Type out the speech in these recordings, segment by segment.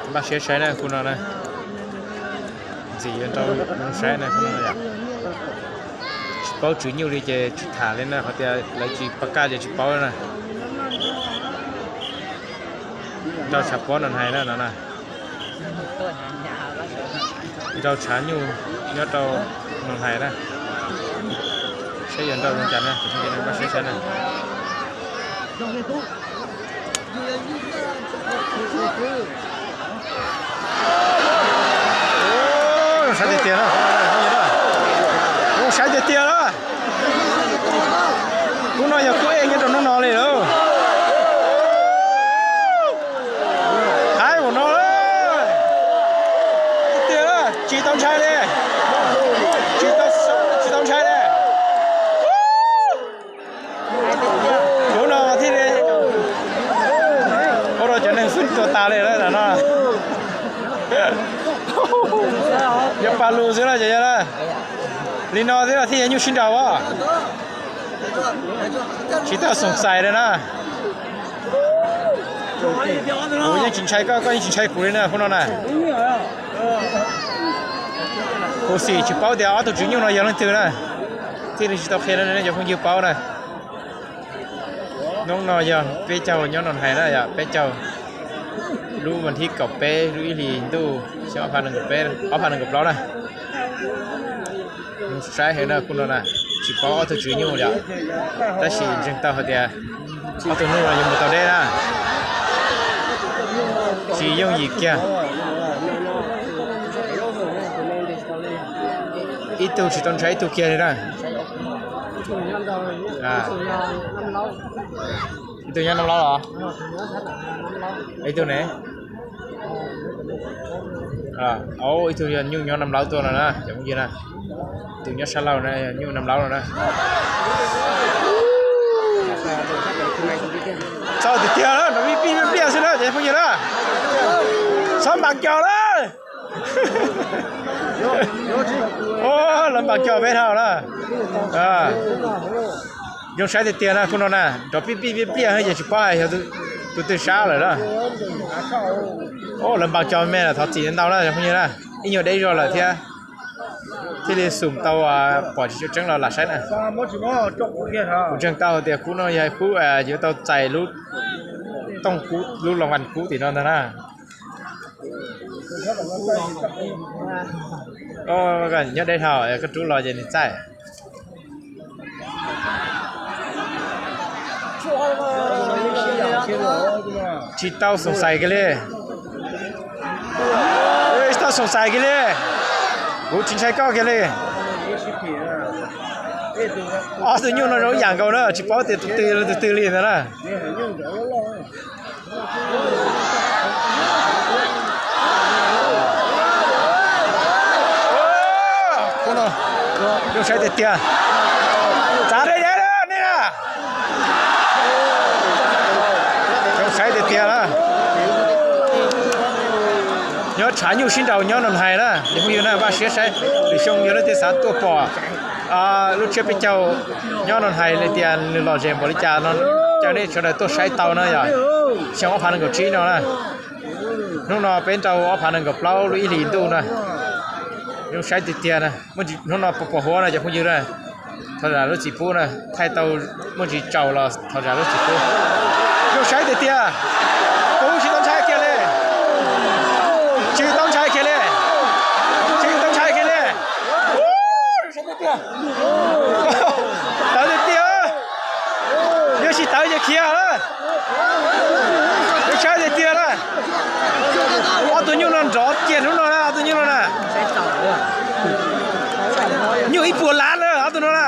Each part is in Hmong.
Npaj siab saib na, khub no na. Ntxim yuav nrau zoo saib na, khub no yom. Tsis paub tswv nyuj li ces tsis tham li na, qhov tias lawv tsis pab kaj ces tsis paub na. Nrau tshav pob Noo Hais na no na. Nrau tshav nyuj nyob rau Noo Hais na. Saib yuav nrau zoo cas na, npaj siab saib na. Zoo saib tiag tiag na, zoo saib tiag tiag na. Khub no yog khub ej nyob rau hnub no li lauj. Haib ua no tiag, tsis tau ntshai li, tsis tau ntshai li. Hnub no thiaj li ua rau cov neeg xwb tuag tas li no. Yog paj lug xwb na, li no xwb thiaj yog nyuj sib nraus. Tsis tau xoom xais li na. Kuv yeej tsis ntshai koj, koj yeej tsis ntshai kuv li na, khub no na. Kuv xim tsis paub tias ob tug tswv nyuj no yog leej twg na. Thiaj li tsis tau qhia rau nej cov phooj ywg paub na. Hnub no yog peb caug nyob Noo Hais na, yog peb caug lub vas thib kaum peb lub ib hlis ntuj xyoo ob phav nees nkaum peb, ob phav nees nkaum plaub na. Saib heev na, khub no na, tsis paub ob tug tswv nyuj li, tab sis ntseeg tau hais tias ob tug nyuj no yuav mus tau deb na. Tsis yooj yim kiag. Ib tug tsis tau ntshai ib tug kiag li na. Ib tug nyob Nam Laub los? Ib tug ne? Ib tug yog nyuj nyob Nam Laub tuaj no na, cov phooj ywg na. Tus nyob sab laug na, nyuj Nam Laub no na. Txog tiag tiag, nrov pij pij pliaj pliaj xwb na cov phooj ywg na. Txhob npam cos na. Lawv npam cos peb dhau na. Zoo saib tiag tiag na, khub no na, nrov pij pij pliaj pliaj ces tsis paub hais yog tus twg sab lawm na. Lawv npam cos me los thov txim ntau na cov phooj ywg na. Ib nyuag deb zog lawm thiab, thiaj li xum tau pom tsis tseeb los lam saib na. Kuv ntseeg tau tias khub no yog khub yuav tau txais lub tooj kub, lub loo vas kub tim no ntag na. Nyob deb dhau, koj rub los ces nws txaij. Tsis tau xoom xais kiag li. Tsis tau xoom xais kiag li. Kuv tsis ntshai koj kiag li. Ob tug nyuj no zoo ib yam nkaus na, tsis paub tias tus twg tus twg li ntag na. Zoo saib tiag tiag. Txav deb deb nej na. Zoo saib tiag tiag na. Nyob tshav nyuj sib nraus nyob Noo Hais na, cov phooj ywg na, npaj siab saib lwm xyoo yog leej twg xav tuaj pom lub tsiab peb caug nyob Noo Hais li tias nws lom zem npaum li cas no, caw nej sawv daws tuaj saib tau na yom. Xyoo ob phav nees nkaum tsib no na. Hnub no peb nrau ob phav nees nkaum plaub lub ib hlis ntuj na. Zoo saib tiag tiag na. Hnub no pom pom huab na cov phooj ywg na, thov zam lub txim pub na, thaij tau muaj ntsis tsaus los thov zam lub txim pub. Zoo saib tiag tiag. Kuv tsis tau ntshai kiag li. Tsis tau ntshai kiag li. Tsis tau ntshai kiag li. Tawv tiag tiag. Yog tsis tawv ces khiav. Zoo saib tiag tiag na. Ob tug nyuj no nrov kiag hnub no na, ob tug nyuj no na. Nyuj ib puas lab na ob tug no na.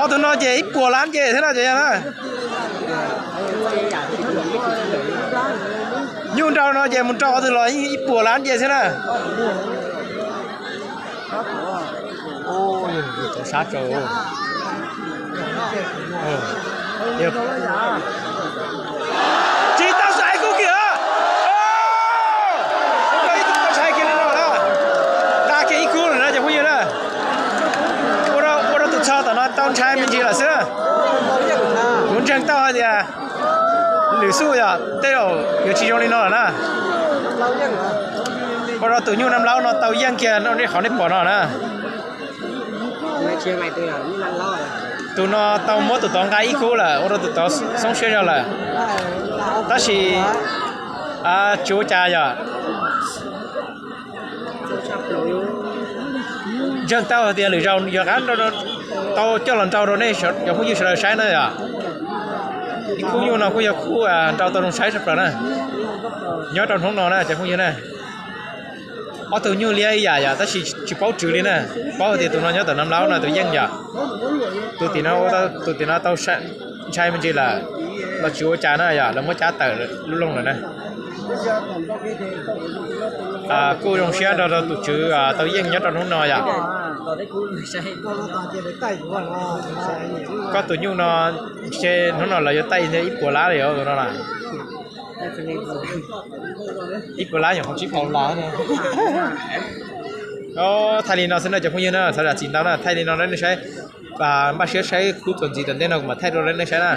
Ob tug no ces ib puas lab ces thiab no ces yog na. Nyuj nrau no ces mus nrau ob tug los ib puas lab ces thiab na. Sab tsaus. Tsis tau xaiv kub kiag. Ib tug tau ntshai kiag li no na. Nqa kiag ib kub lawm na cov phooj ywg na. Ua rau tus txog tom no tau ntshai me ntsis lawm xwb. Kuv ntseeg tau hais tias Lwm xub yog tej zaum yuav tsis zoo li no lawm na. Ua rau tus nyuj Nab Laub no tau yeej kiag no, nej qhov nej pom no na. Tus no tau muab tus tod nqa ib khub lawm, ua rau tus tod xoob siab zog lawm. Tab sis tsis ua cas yog ntseeg tau hais tias lwm zaus yog qab tau coj los nrau rau nej cov phooj ywg sawv daws saib na yom. Ib khub nyuj no kuj yog khub nrau tau zoo saib tshaj plaws na. Nyob rau hnub no na cov phooj ywg na, ob tug nyuj liab ib yam yom, tab sis tsis paub tswv li na. Paub hais tias tus no nyob tom Nab Laub no tus yeej yom. Tus tim no, tus tim no tau ntshai me ntsis lawm, los tsis ua cas na yom, lawv muab cab tawm lub loog lawm na. Kuj zoo siab nrog rau tus tswv tau yeej nyob rau hnub no yom. Koj tus nyuj no, ntshe hnub no lawv yuav taij ib puas lab li os tus no na. Ib puas lab nyuam qhuav tsib puas lab. Thaij li no xwb na cov phooj ywg na, txhob zam txim ntau na, thaij li no rau nej saib, npaj siab saib khub txuas ntxiv tom ntej no kuv mam thaij rau nej saib na.